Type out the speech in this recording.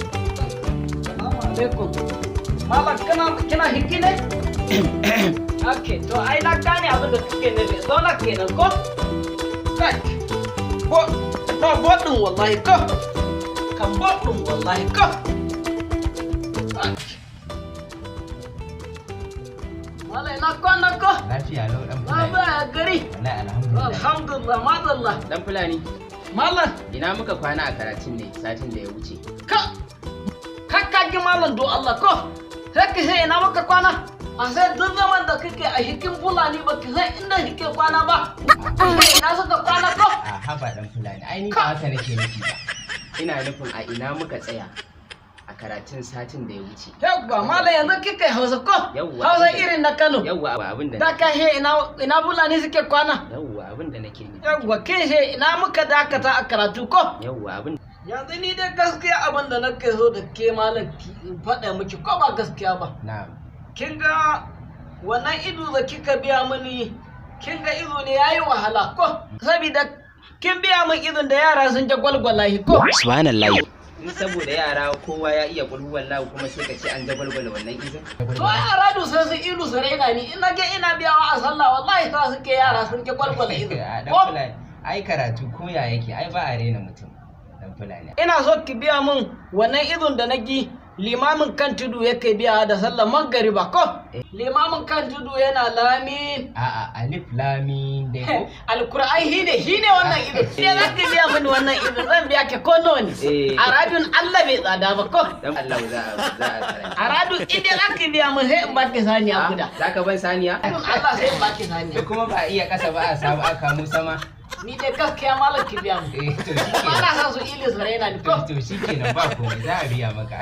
Salamu alaikum. Malam, kina hiki ne? Okay, to ai na gane abin da kake nufi. Zauna kenan ko? Kai. Bo ba bodin wallahi ko. Kan bodin wallahi ko. Kai. Malam, ina kwana ko? Lafiya lau, dan Fulani. Lafiya gari. Wallahi alhamdulillah. Alhamdulillah, madalla. Dan Fulani, Malam, ina muka kwana a karatun ne satin da ya wuce? Ka gi malam, do Allah ko. Sai ka sai ina muka kwana? A sai duk zaman da kake a hikin Fulani ba ki san inda hike kwana ba. Sai ina suka kwana ko? A haba, dan Fulani, ai ni ba haka nake nufi ba. Ina nufin a ina muka tsaya a karatun satin da ya wuce. Yawwa malam, yanzu kika Hausa ko? Yawwa. Hausa irin na Kano. Yawwa, abin da Da ka he ina Fulani suke kwana? Yawwa, abin da nake nufi. Yawwa, kin he ina muka dakata a karatu ko? Yawwa, abin Yanzu ni dai gaskiya abin da nake so da ke malam, ki in faɗa miki ko ba gaskiya ba. Na'am. Kin ga wannan ido da kika biya mini, kin ga ido ne yayi wahala ko? Saboda kin biya min idon da yara sun je gwalgwala shi ko? Subhanallahi. In saboda yara kowa ya iya kulhuwallahu kuma sai ka ce an jagwalgwala wannan izin. To yara du sai su ilu su raina ni in nage ina biyawa a sallah, wallahi sa suke yara sun je gwalgwala ido. A dan Ko Fulani, ai karatu ko ya yake ai ba a rena mutum. Dan Fulani. Ina so ki biya min wannan idon da nagi limamin kan tudu yake biya da sallar magariba ko? Limamin kan tudu yana lamin. A'a, alif lamin dai ko? Alkur'an shi ne wannan ido sai za ki biya mini wannan ido, zan biya ki ko nawa ne. Eh. A radun Allah bai tsada ba ko? Dan Allah za a karanta. A radun inda za ki biya min, sai in baki saniya guda. Za ka ban saniya? Radun Allah sai in baki saniya. Da kuma ba a iya kasa ba, a samu aka mu sama. Ni dai gaskiya malam, ki biya min. Eh, to Ba shikenan. na san su ili su raina ni ko? To shikenan, ba komai, za a biya maka.